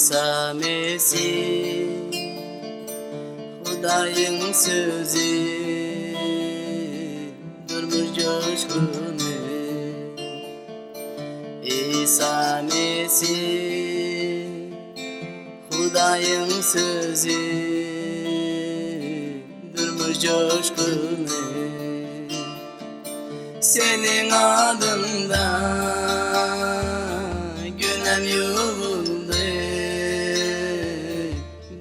Isa Mesih Hudaýyň sözi Durmuş joşguny Isa Mesih Hudaýyň sözi Durmuş joşguny Seniň adyňda günäm ýuwuldy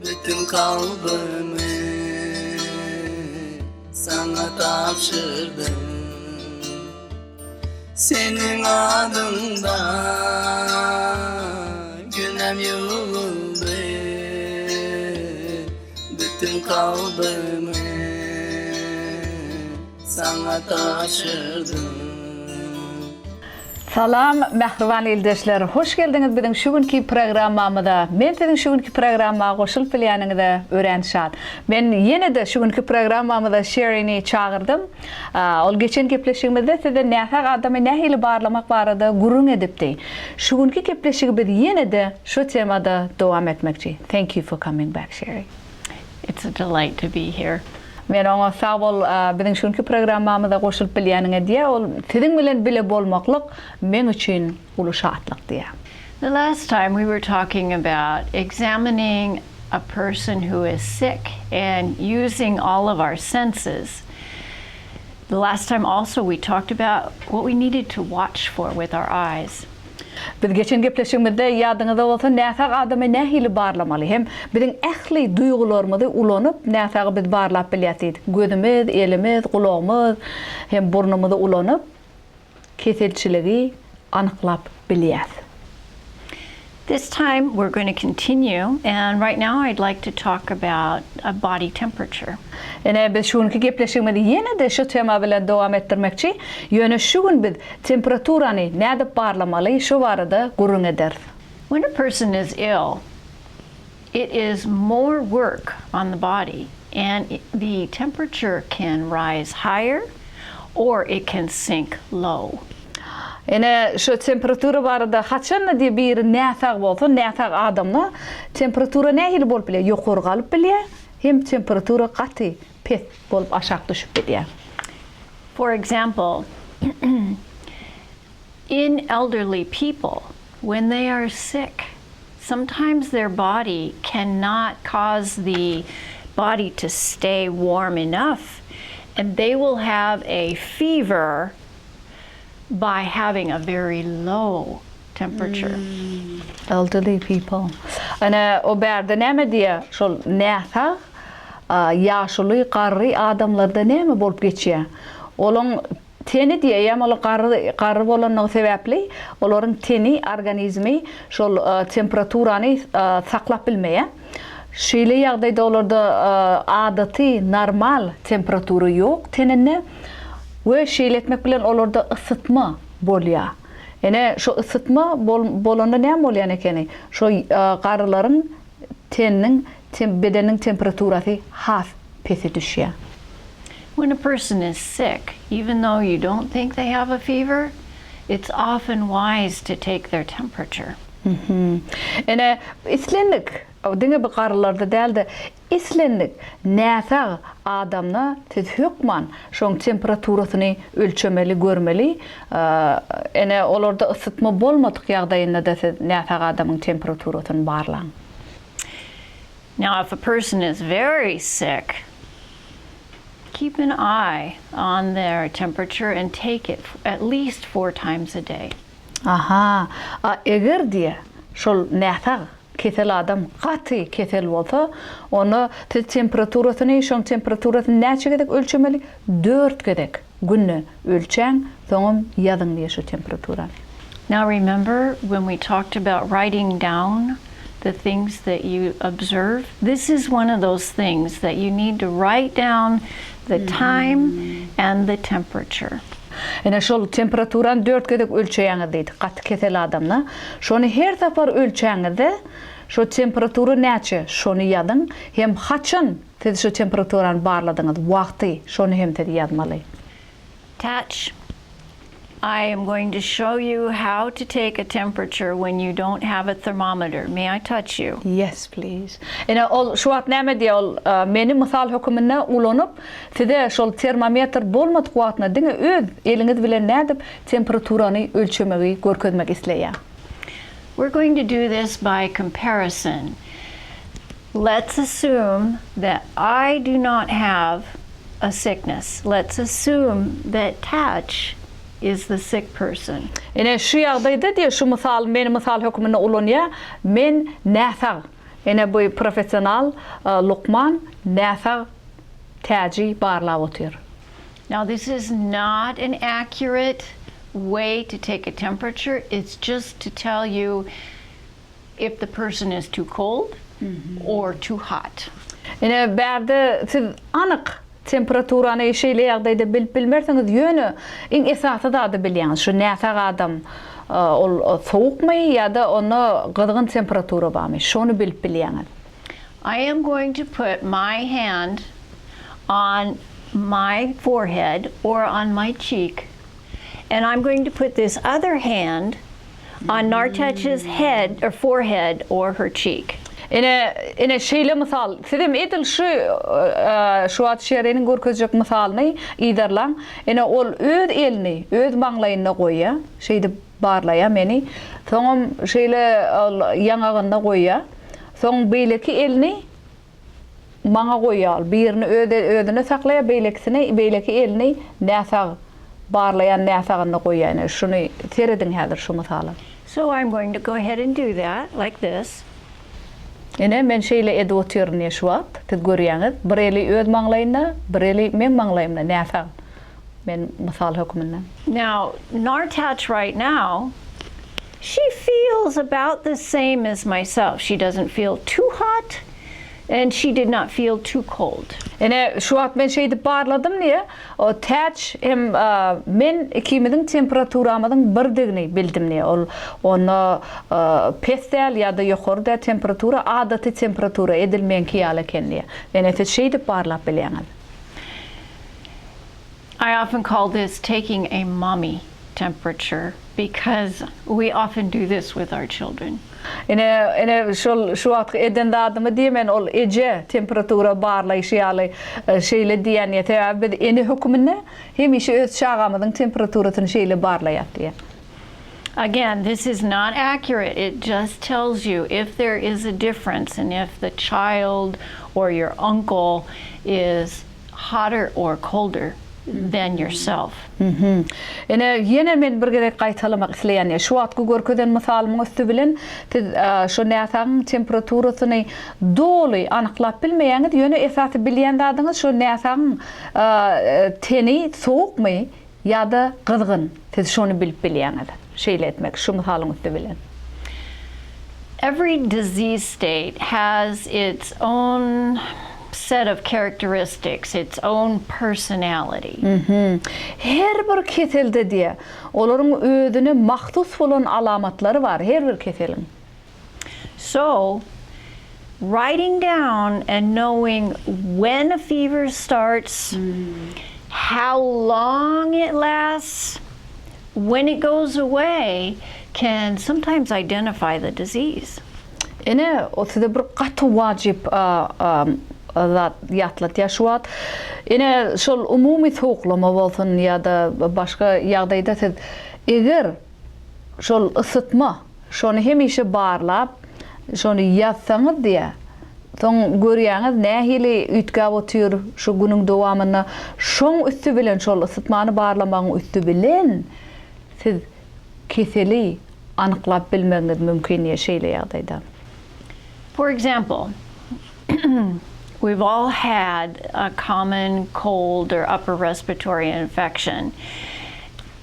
Bütün kalbymy saňa tabşyrdym Seniň adyňda günäm ýuwuldy Bütün kalbymy Saňa tabşyrdym. Salam mähriban ildeşler hoş geldiňiz biziň şu günki programmamyza men siziň şu günki programma goşulyp bilýäniňize örän şat men ýene-de şu günki programmamyza Şerini çagyrdym ol geçen gepleşigimizde size näsag adamy nähili barlamak barada gürrüň edipdi şu günki gepleşigi biz ýene-de şu temada dowam etmekçi thank you for coming back Şeri. It's a delight to be here. Men oňa sag bol biziň şu günki programmamyza goşulyp bilýäniňe diýýär. Ol siziň bilen bile bolmaklyk meň üçin uly şatlyk diýýär. The last time we were talking about examining a person who is sick and using all of our senses. The last time also we talked about what we needed to watch for with our eyes. Biz geçen gepleşigimizde ýadyňyzda bolsa näsag adamy nähili barlamaly hem biziň ähli duýgularymyzy ulanyp näsagy biz barlap bilýäs diýdik. Gözümiz, elimiz, gulagymyz hem burnumyzy ulanyp keselçiligi anyklap bilýäs. This time we're going to continue and right now I'd like to talk about a body temperature. Ine biz şu günki gepleşigimizi ýene-de şu tema bilen dowam etdirmekçi. Ýöne şu gün biz temperaturany nädip barlamaly şo barada gürrüň ederis. When a person is ill, it is more work on the body and the temperature can rise higher or it can sink low. Ine, şu temperatura barada haçanda diýip biri näsag bolsa, näsag adamda temperatura nähili bolup bilýär? Ýokary galyp bilýär, hem temperatura gaty pes bolup aşak düşüp bilýär. For example, in elderly people, when they are sick, sometimes their body cannot cause the body to stay warm enough and they will have a fever by having a very low temperature. Elderly people. Ine, o bärde näme diýýär? Şol näsag, ýaşuly, garry adamlarda näme bolup geçýär? Olaň teni diýýär, eýýäm olar garry, garry bolanlygy sebäpli, olaryň teni, organizmi şol temperaturany saklap bilmeýär. Şeýle ýagdaýda olarda adaty, normal temperatura ýok teninde we şeýle etmek bilen olarda ysytma bolýar. Ine, şo ysytma bolanda näme bolýan ekeni? Şo garrylaryň teniniň, bedeniniň temperaturasy has pese düşýär. When a person is sick, even though you don't think they have a fever, it's often wise to take their temperature. Ine, islendik, diňe bir garrylarda däl-de, islendik näsag adamda siz hökman şoň temperaturasyny ölçemeli, görmeli. Ine, olarda ysytma bolmadyk ýagdaýynda-da siz näsag adamyň temperaturasyny barlaň. Now, if a person is very sick, keep an eye on their temperature and take it at least four times a day. Aha, a eger diýe, şol näsag, kesel adam gaty kesel bolsa, onda siz temperaturasyny, şoň temperaturasyny näçe gezek ölçemeli? Dört gezek günde ölçäň, soňam ýazyň diýe şo temperaturany. Now remember when we talked about writing down the things that you observe, this is one of those things that you need to write down the time and the temperature. Ine şol temperaturany dört gezek ölçeýäňiz diýdik gaty kesel adamda. Şony her sapar ölçäňizde şo temperatura näçe şony ýazyň hem haçan siz şo temperaturany barladyňyz wagty şony hem siz ýazmaly. Attach. I am going to show you how to take a temperature when you don't have a thermometer. May I touch you? Yes, please. Ine, ol şu wagt näme diýýär, ol meni mysal höküminde ulanyp, size şol termometr bolmadyk wagtynda diňe öz eliňiz bilen nädip temperaturany ölçemegi görkezmek isleýär. We're going to do this by comparison. Let's assume that I do not have a sickness. Let's assume that Täç is the sick person. Ine, şu ýagdaýda diýýär, şu mysal, meni mysal hökmünde ulanýar, men näsag. Ine, bu professional lukman näsag Täji barlap otyr. Now this is not an accurate way to take a temperature, it's just to tell you if the person is too cold or too hot. Ine, bärde siz anyk temperaturany şeýle ýagdaýda bilip bilmersiňiz, ýöne iň esasy zady bilýäňiz, şu näsag adam ol sowukmy ýa-da onda gyzgyn temperatura barmy, şony bilip bilýäňiz. I am going to put my hand on my forehead or on my cheek and I'm going to put this other hand on Nartaç's head or forehead or her cheek. Ine, ine şeýle mysal. Sizem edil şu şu wagt Şeriniň görkezjek mysalyny yzarlaň. Ine ol öz elini öz maňlaýynda goýýar. Şeýdip barlaýar meni. Soňam şeýle ol ýaňagynda goýýar. Soň beýleki elini Maňa goýal. Birini öz özüne saklaýar, beýlekisini, beýleki elini näsag, barlaýan näsagynda goýýar. Ine, şuny serediň häzir şu mysala. So I'm going to go ahead and do that, like this. Ine, men şeýle edip otyryn diýe şu wagt, siz görýäňiz, bir eli öz maňlaýynda, bir eli meň maňlaýymda, näsag. Men mysal hökmünde. Now, Nartaç right now, she feels about the same as myself. She doesn't feel too hot and she did not feel too cold. Ine, şu wagt men şeýdip barladym diýe, o Täç hem men ikimiziň temperaturamyzyň birdigini bildim diýe. Ol onda pes däl ýa-da ýokary däl temperatura, adaty temperatura edil meňki ýaly eken diýe. Ine, siz şeýdip barlap bilýäňiz. I often call this taking a mommy temperature because we often do this with our children. Ine, ine şol şu wagtky eden zadymy diýe men ol eje temperatura barlaýşy ýaly şeýle diýýän diýe. Sebäbi biz ene höküminde hemişe öz çagamyzyň temperaturasyny şeýle barlaýas diýe. Again, this is not accurate. It just tells you if there is a difference and if the child or your uncle is hotter or colder than yourself. Ine, ýene men bir gezek gaýtalamak isleýän, şu wagtky görkezen mysalymyň üsti bilen siz şo näsagyň temperaturasyny doly anyklap bilmeýäňiz, ýöne esasy bilýän zadyňyz şo näsagyň teni sowukmy Ýa-da gyzgyn, siz şony bilip bilýäňiz. Şeýle etmek, şu mysalyň üsti bilen. Every disease state has its own set of characteristics, its own personality. Her bir keselde diýe, olaryň özüne mahsus bolan alamatlary bar her bir keseliň. So, writing down and knowing when a fever starts, how long it lasts, when it goes away can sometimes identify the disease. Ine, o size bir gaty wajyp zat ýatlatýar şu wagt. Ine, şol umumy sowuklama bolsun ýa-da başga ýagdaýda siz eger şol ysytma, şony hemişe barlap, şony ýazsaňyz diýýär, soň görýäňiz nähili üýtgäp otyr şu günüň dowamynda, şoň üsti bilen, şol ysytmany barlamagyň üsti bilen siz keseli anyklap bilmegiňiz mümkin diýýär şeýle ýagdaýda. For example, we've all had a common cold or upper respiratory infection.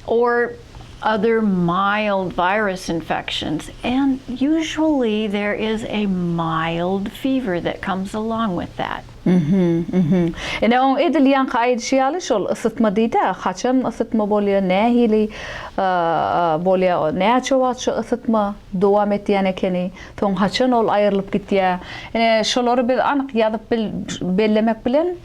Or other mild virus infections and usually there is a mild fever that comes along with that. Mhm, mhm. Ine oň edil ýaňky aýdyşy ýaly şol ysytma diýdä, haçan ysytma bolýa, nähili bolýa, näçe wagt şu ysytma dowam etýän ekeni, soň haçan ol aýrylyp gitýä. Ine şolary biz anyk ýazyp bellemek bilen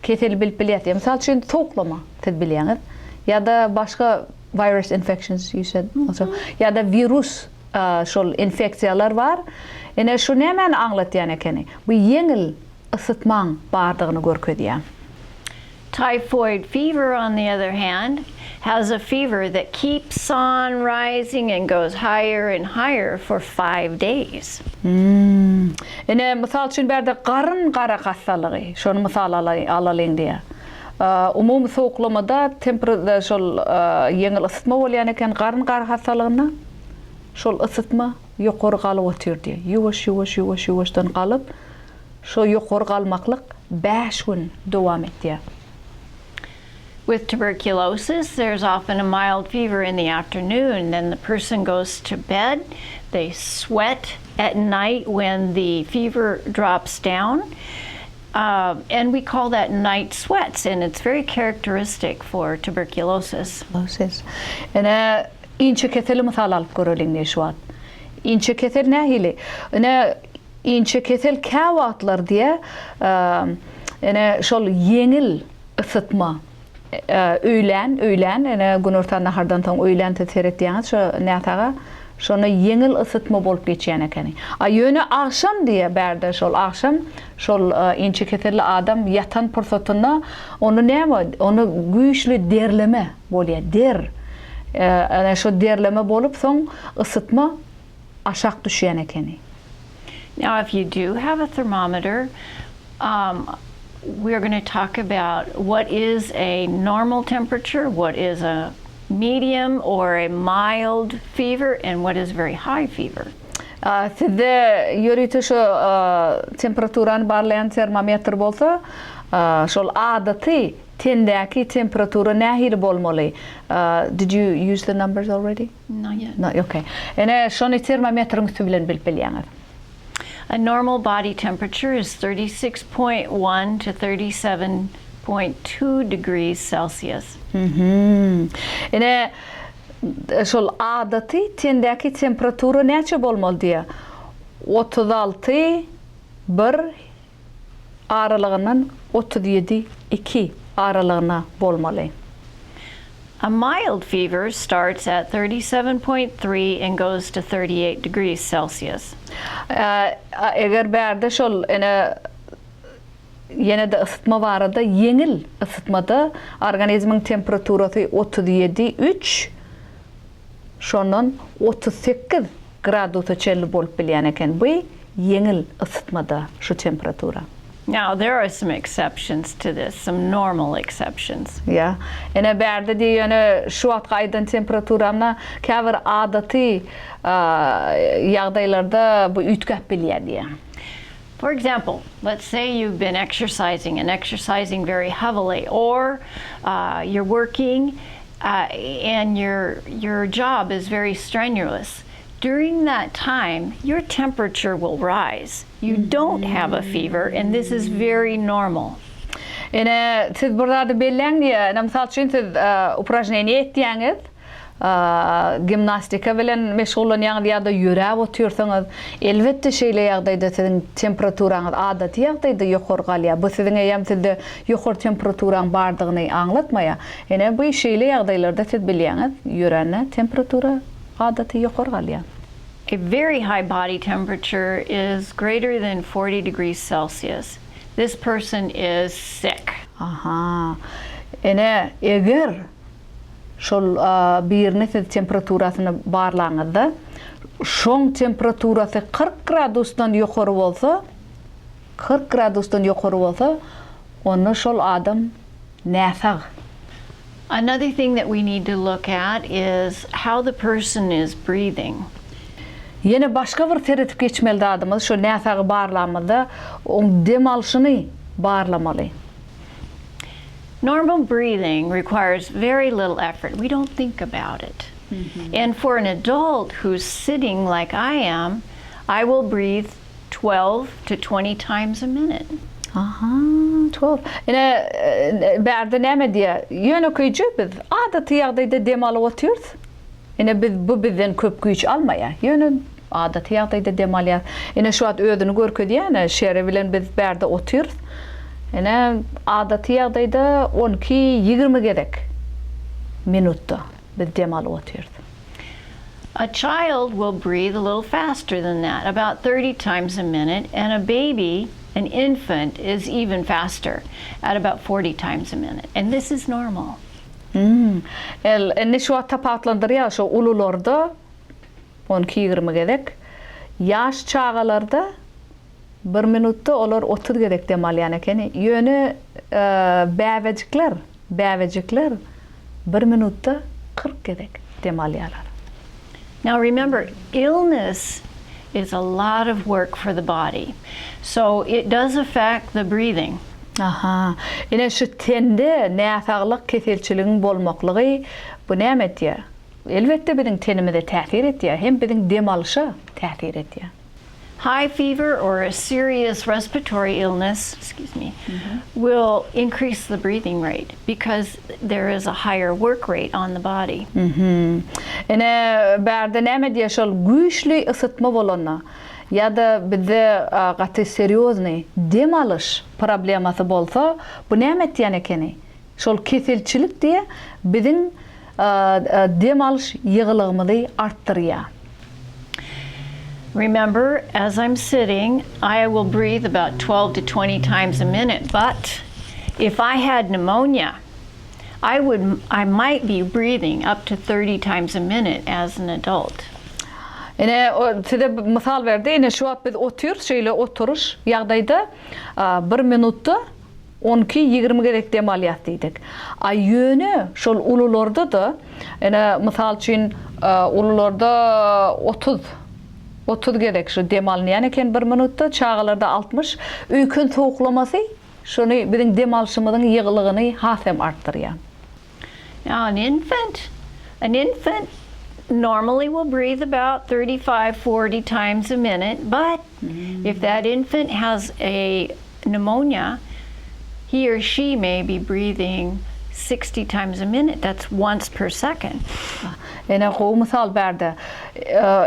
Keseli bilip bilýäs. Mysal üçin, sowuklama, siz bilýäňiz. Ýa-da başga. Virus infections you said also. Ýa-da wirus şol infeksiýalar bar. Ine şu nämäni aňlatýan ekeni? Bu ýeňil ysytmaň bardygyny görkezýär. Typhoid fever on the other hand has a fever that keeps on rising and goes higher and higher for 5 days. Ine mysal üçin bärde garyn gara hassalygy şony mysal alalyň diýýär. Umumy sowuklamada tempera şol ýeňil ysytma bolýan eken garyn gara hassalygynda şol ysytma ýokary galyp otyr diýýär. Ýuwaş ýuwaş ýuwaş ýuwaşdan galyp şo ýokary galmaklyk bäş gün dowam etýär. With tuberculosis, there's often a mild fever in the afternoon. Then the person goes to bed. They sweat at night when the fever drops down. Uh, and we call that night sweats, and it's very characteristic for tuberculosis. Tuberculosis. Ine, inçekeseli mysal alyp göreliň diýe şu wagt. Inçekesel nähili? Ine, inçekesel käwagtlar diýe, ine, şol ýeňil ysytma, öýlän, öýlän, ine, günortan nahardan soň öýlän siz seretýäňiz şo näsaga, şonda ýeňil ysytma bolup geçýän ekeni. A ýöne agşam diýe, bärde şol agşam şol inçekeselli adam ýatan pursatynda onda näme, onda güýçli derleme bolýar, der. Ine, şo derleme bolup, soň ysytma aşak düşýän ekeni. Now if you do have a thermometer, um, we're going to talk about what is a normal temperature, what is a medium or a mild fever, and what is very high fever. Sizde ýörite şo temperaturany barlaýan termometr bolsa, şol adaty tendäki temperatura nähili bolmaly? Did you use the numbers already? Not yet. Not, okay. Ine, şony termometriň üsti bilen bilip bilýäňiz. A normal body temperature is 36.1 to 37.2 degrees Celsius. Mhm. Ine, şol adaty tendäki temperatura näçe bolmaly diýýär? 36, bir aralygyndan 37, iki aralygyna bolmaly. A mild fever starts at 37.3 and goes to 38 degrees Celsius. Eger bärde şol ine ýene-de ysytma barada ýeňil ysytmada organizmiň temperaturasy 37, üç, şondan 38 gradusa çenli bolup bilýän eken. Bu ýeňil ysytmada şu temperatura. Now, there are some exceptions to this, some normal exceptions. Ýa. Ine bärde diý ýöne şu wagtky aýdan temperaturamda käbir adaty ýagdaýlarda bu üýtgäp bilýär diýýär. For example, let's say you've been exercising and exercising very heavily, or uh, you're working uh, and your, your job is very strenuous. During that time, your temperature will rise. You don't have a fever, and this is very normal. Ine, siz bir zady belläň diýýär. Ine, mysal üçin, siz upražneniýe etýäňiz, gimnastika bilen meşgullanýaňyz ýa-da ýöräp otyrsyňyz. Elbetde, şeýle ýagdaýda siziň temperaturaňyz adaty ýagdaýda ýokary galýar. Bu siziň eýýäm sizde ýokary temperaturaň bardygyny aňlatmaýar. Ine, bu şeýle ýagdaýlarda siz bilýäňiz, ýörände temperatura adaty ýokary galýar. A very high body temperature is greater than 40 degrees Celsius. This person is sick. Aha. Ine, eger şol birini siz temperaturasyny barlaňyzda, şoň temperaturasy 40 gradusdan ýokary bolsa, 40 gradusdan ýokary bolsa, onda şol adam näsag. Another thing that we need to look at is how the person is breathing. Ýene başga bir seredip geçmeli zadymyz, şo näsagy barlamyzda oň dem alşyny barlamaly. Normal breathing requires very little effort. We don't think about it. And for an adult who's sitting like I am, I will breathe 12 to 20 times a minute. Aha, 12. Ine, bärde näme diýýär? Ýönekeýje biz adaty ýagdaýda dem alyp otyrys. Ine biz bu bizden köp güýç almaýar. Ýöne adaty ýagdaýda dem alýar. Ine şu wagt özüni görkezýär, ine Şeri bilen biz bärde otyrys. Ine adaty ýagdaýda 12-20 gezek minutda. biz dem alyp otyrys. A child will breathe a little faster than that, about 30 times a minute, and a baby, an infant, is even faster, at about 40 times a minute. And this is normal. El, indi şu wagt tapawutlandyrýar, şo ulularda on iki-ýigrimi gezek, ýaş çagalarda bir minutda olar 30 gezek dem alýan ekeni. Ýöne bäbejikler, bäbejikler bir minutda 40 gezek dem alýarlar. Now remember, illness is a lot of work for the body. So it does affect the breathing. Aha. Ine şu tende näsaglyk keselçiligiň bolmaklygy bu näme etýär? Elbetde biziň tenimize täsir etýär, hem biziň dem alyşa täsir etýär. High fever or a serious respiratory illness, excuse me, will increase the breathing rate because there is a higher work rate on the body. Ine bärde näme diýýär şol güýçli ysytma bolanda ýa-da bizde gaty serýoznyý dem alyş problemasy bolsa bu näme etýän ekeni? Şol keselçilik diýe biziň dem alyş ýygylygymyzy artdyrýar. Remember, as I'm sitting, I will breathe about 12 to 20 times a minute, but if I had pneumonia, I would I might be breathing up to 30 times a minute as an adult. Ine, size mysal berdi. Ine, şu wagt biz otyrys, şeýle oturyş ýagdaýda bir minutda On iki, 20 gezek dem alýas diýdik. A ýöne şol ulularda-da, ine, mysal üçin, ulularda 30, 30 gezek şu dem alynýan eken bir minutda, çagalarda 60. Öýken sowuklamasy şony biziň dem alşymyzyň ýygylygyny has hem artdyrýar. Now an infant, an infant normally will breathe about 35, 40 times a minute, but if that infant has a pneumonia, he or she may be breathing 60 times a minute. That's once per second. Ine gowy mysal bärde.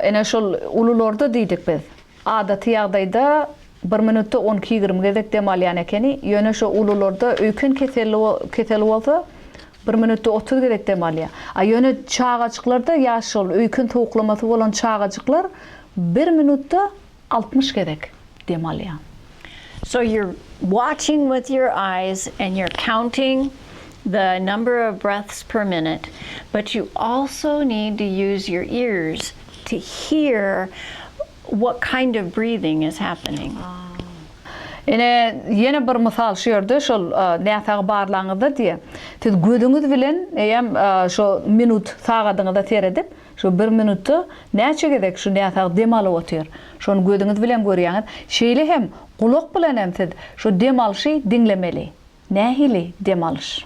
Ine şol ulularda diýdik biz. Adaty ýagdaýda bir minutda on iki-ýigrimi gezek dem alýan ekeni, ýöne şo ulularda öýken keselli keseli bolsa bir minutda 30 gezek dem alýar. A ýöne çagajyklarda ýaş şol öýken sowuklamasy bolan çagajyklar bir minutda 60 gezek dem alýar. So you're watching with your eyes and you're counting the number of breaths per minute, but you also need to use your ears to hear what kind of breathing is happening. Ine, ýene bir mysal şu ýerde şol näsagy barlaňyzda diýýär. Siz gözüňiz bilen eýýäm şo minut sagadyňyza seredip, şo bir minutda näçe gezek şu näsag dem alyp otyr, şony gözüňiz bilen görýäňiz. Şeýle hem gulak bilen hem siz şo dem alşy diňlemeli. Nähili dem alyş?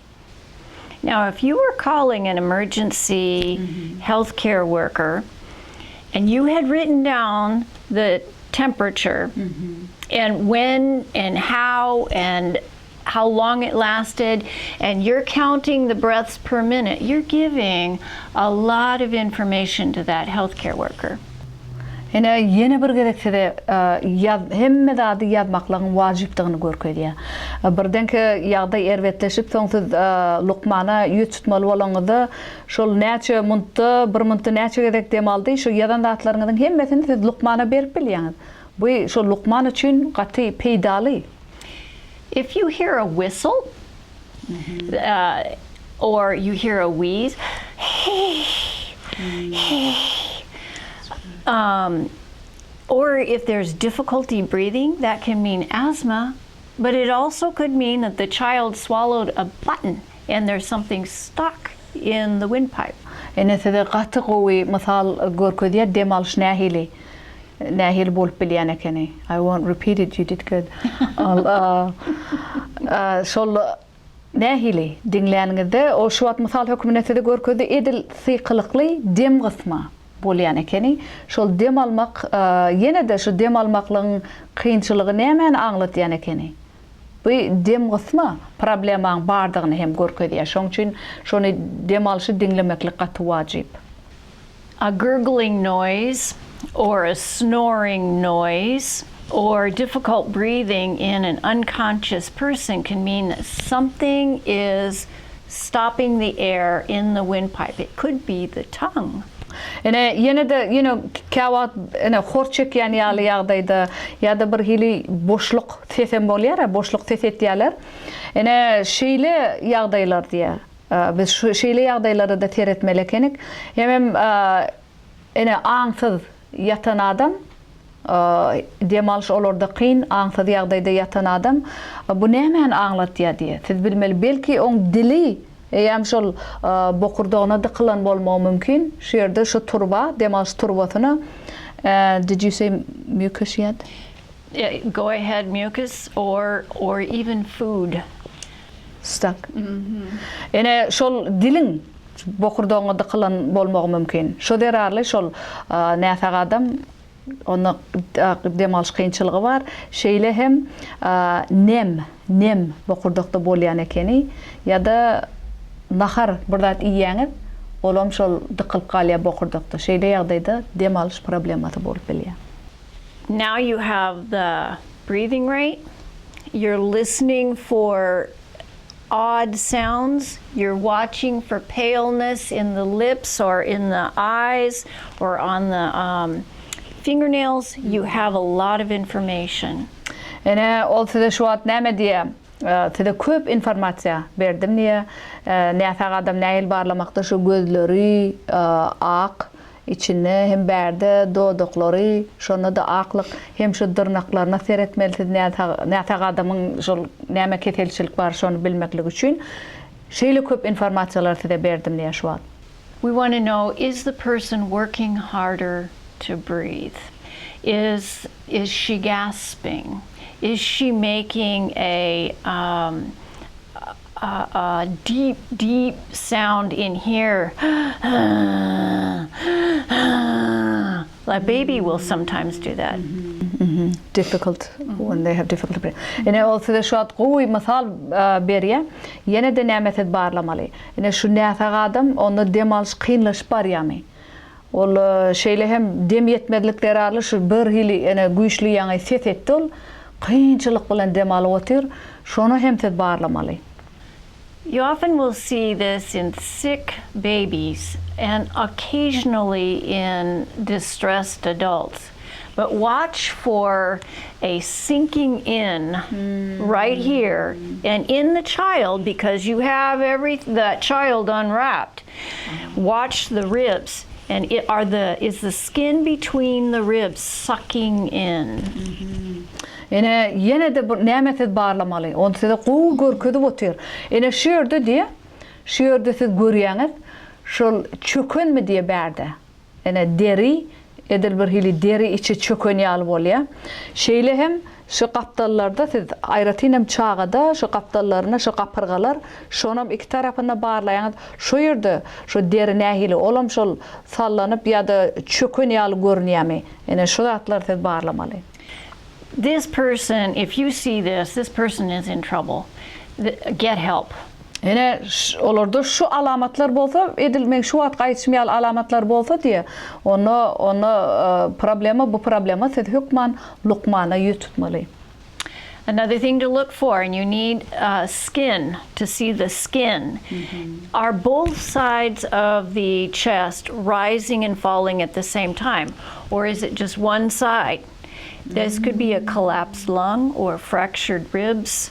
Now, if you were calling an emergency health care worker and you had written down the temperature and when and how and how long it lasted, and you're counting the breaths per minute, you're giving a lot of information to that healthcare worker. Ine, ýene bir gezek size ýaz, hemme zady ýazmaklygyň wajypdygyny görkezýär. Birdenki ýagdaý erbetleşip, soň siz lukmana ýüz tutmaly bolanyňyzda, şol näçe muntda, bir muntda näçe gezek dem aldy, şu ýazan zatlaryňyzyň hemmesini siz lukmana berip bilýäňiz. Bu şol lukman üçin gaty peýdaly. If you hear a whistle, or you hear a wheeze, um, or if there's difficulty breathing, that can mean asthma, but it also could mean that the child swallowed a button and there's something stuck in the windpipe. Ine size gaty gowy mysal görkezýär dem alyş nähili nähili bolup bilýän ekeni. I won't repeat it, you did good. Ol şol nähili diňläniňizde o şu wagt mysal hökmünde size görkezdi edil sykylykly dem gysma bolýan ekeni. Şol dem almak ýene-de şu dem almaklygyň kynçylygy nämäni aňladýan ekeni? Bu dem gysma problemaň bardygyny hem görkezýär. Şoň üçin şony dem alşy diňlemeklik gaty wajyp. A gurgling noise or a snoring noise or difficult breathing in an unconscious person can mean that something is. stopping the air in the windpipe. It could be the tongue. Ine, ýene-de, ýene käwagt ine hor çekýän ýaly ýagdaýda ýa-da bir hili boşluk sesem bolýar-a, boşluk ses etýärler. Ine, şeýle ýagdaýlar diýýär. Biz şu şeýle ýagdaýlara-da seretmeli ekenik. Hemem ine aňsyz ýatan adam, dem alyş olarda kyn, aňsyz ýagdaýda ýatan adam bu nämäni aňlatýar diýýär. Siz bilmeli, belki oň dili eýýäm şol bokurdagyna dykylan bolmagy mümkin. Şu ýerde şu turba, dem alyş turbasyna Did you say mucus yet? Go ahead mucus or or even food. Stuck. Ine şol diliň bokurdagyňa dykylan bolmagy mümkin. Şo zerarly şol näsag adam onda dem alyş kynçylygy bar. Şeýle hem nem, nem bokurdakda bolýan ekeni ýa-da nahar bir zat iýýäňiz, olam şol dykylyp galýar bokurdakda. Şeýle ýagdaýda dem alyş problemasy bolup bilýär. Now you have the breathing rate, you're listening for odd sounds, you're watching for paleness in the lips or in the eyes or on the um, fingernails, you have a lot of information. Ine, ol size şu wagt näme diýýär? Size köp informasiýa berdim diýýär. Näsag adam nähili barlamakda şu gözleri ak, Içinde hem bärde dodaklary, şonda-da aklyk, hem şu dyrnaklaryna seretmeli siz näsag, näsag adamyň şol näme keselçilik bar şony bilmeklik üçin. Şeýle köp informasiýalary size berdim diýýär şu wagt. We want to know is the person working harder to breathe? Is is she gasping? Is she making a um a, a deep, deep sound in here. A baby will sometimes do that. Mm-hmm. Difficult when they have difficult breathing. Ine ol size şu wagt gowy mysal berýär. Ýene-de näme siz barlamaly. Ine şu näsag adam onda dem alyş kynlaşyp barýarmy? Ol şeýle hem dem ýetmezlik zerarly şu bir hili ene güýçli ýaňy ses etdi ol kynçylyk bilen dem alyp otyr şony hem siz barlamaly. You often will see this in sick babies and occasionally in distressed adults but watch for a sinking in right here and in the child because you have every that child unwrapped. Watch the ribs and it are the is the skin between the ribs sucking in. Ine, ýene-de bir näme siz barlamaly. Ony size gowy görkezip otyr. Ine, şu ýerde diýe, şu ýerde siz görýäňiz, şol çökenmi diýe bärde. Ine, deri, edil bir hili deri içi çöken ýaly bolýar. Şeýle hem şu gapdallarda siz, aýratyn hem çagada şu gapdallaryna şu gapyrgalar, şonam iki tarapynda barlaýaňyz, şo ýerde şu deri nähili, olam şol sallanyp ýa-da çöken ýaly görünýärmi? Ine, şu zatlary siz barlamaly. This person, if you see this, this person is in trouble. Get help. Ine, olarda şu alamatlar bolsa, edil meň şu wagtky aýdyşym ýaly alamatlar bolsa diýe, onda, onda problema, bu problema siz hökman lukmana ýüz tutmaly. Another thing to look for, and you need skin to see the skin. Are both sides of the chest rising and falling at the same time, or is it just one side? This could be a collapsed lung or fractured ribs.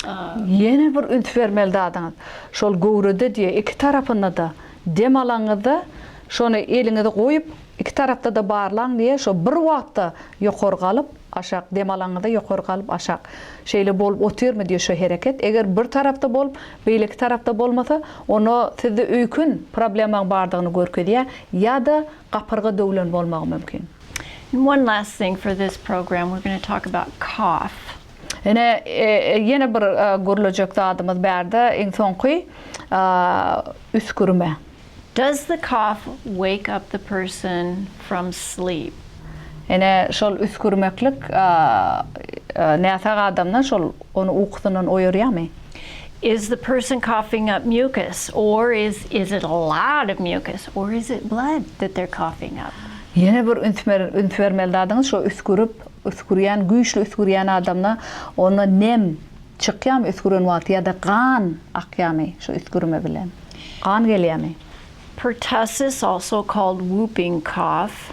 Ýene bir üns bermeli zadyňyz, şol göwrede diýe iki tarapynda-da dem alaňyzda şony eliňizi goýup iki tarapda-da barlaň diýe şo bir wagtda ýokary galyp aşak dem alaňyzda ýokary galyp aşak şeýle bolup otyrmy diýe şo hereket eger bir tarapda bolup beýleki tarapda bolmasa onda sizde öýken problemaň bardygyny görkezýä ýa-da gapyrga döwlen bolmagy mümkin. And one last thing for this program, we're going to talk about cough. Ine, ýene bir gürlejek zadymyz bärde, iň soňky üsgürme. Does the cough wake up the person from sleep? Ine, şol üsgürmeklik näsag adamdan şol ony ukusyndan oýarýarmy? Is the person coughing up mucus or is is it a lot of mucus or is it blood that they're coughing up? Ýene bir üns üns bermeli zadyňyz şo üsgürip, üsgürýän, güýçli üsgürýän adamda onda nem. çykýarmy üsgüren wagty ýa-da gan akýarmy şu üsgürme bilen? Gan gelýärmi? Pertussis, also called whooping cough,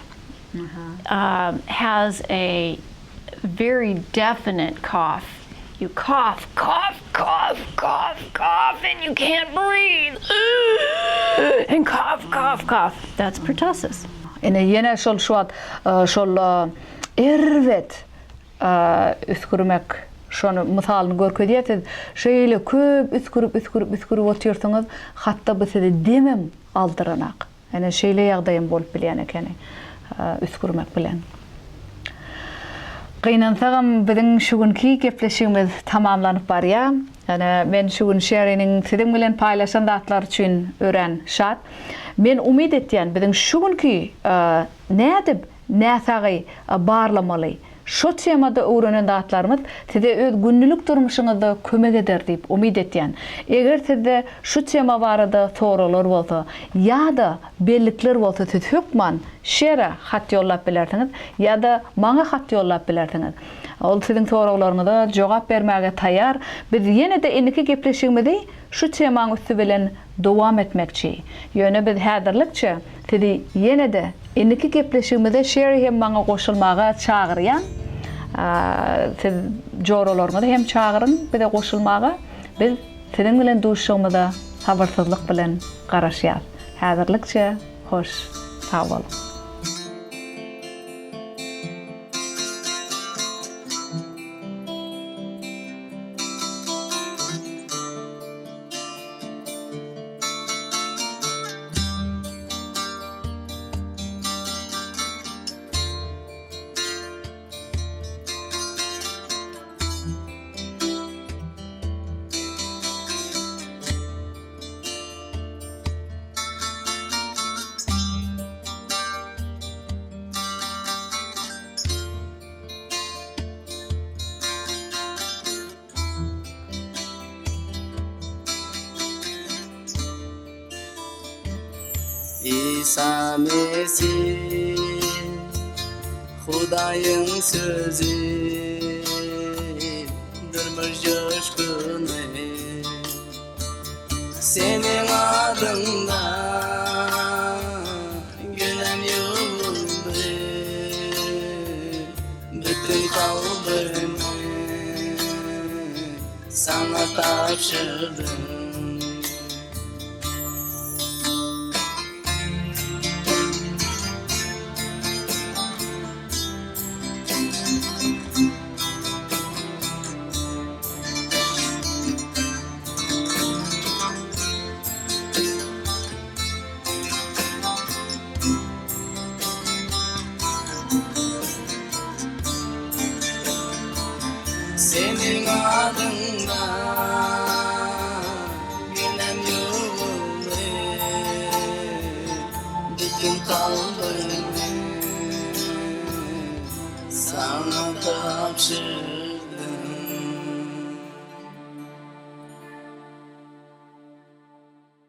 has a very definite cough. You cough, cough, cough, cough, cough, and you can't breathe. And cough, cough, cough. That's pertussis. Ine ýene şol şu wagt şol erbet üsgürmek şony mysalyny görkezýär siz şeýle köp üsgürip üsgürip üsgürip otyrsyňyz hatda bu sizi demem aldyranak. Ine şeýle ýagdaýam bolup bilýän ekeni üsgürmek bilen. Gynansagam biziň şu günki gepleşigimiz tamamlanyp barýar. Ine men şu gün Şeriniň siziň bilen paýlaşan zatlary üçin örän şat. Men umyt etýän biziň şu günki nädip näsagy barlamaly Şo temada öwrenen zatlarymyz size öz günlülik durmuşyňyzda kömek eder diýip umyt etýän. Eger sizde şu tema barada soraglar bolsa ýa-da bellikler bolsa siz hökman Şera hat ýollap bilersiňiz ýa-da maňa hat ýollap bilersiňiz. Ol siziň soraglaryňyza jogap bermäge taýýar. Biz ýene-de indiki gepleşigimizi şu temaň üsti bilen dowam etmekçi. Ýöne biz häzirlikçe sizi ýene-de indiki gepleşigimize Şeri hem maňa goşulmaga çagyrýan. Siz joralaryňyzy hem çagyryň bize goşulmaga. Biz siziň bilen duşuşygymyza sabyrsyzlyk bilen garaşýas. Häzirlikçe hoş sag boluň. Isa Mesih Hudaýyň sözi Durmuş joşguny Seniň adyňda Günäm ýuwuldy Bütün kalbymy Saňa tabşyrdym. Seniň adyňda günäm ýuwuldy, Bütin kalbymy saňa tabşyrdym.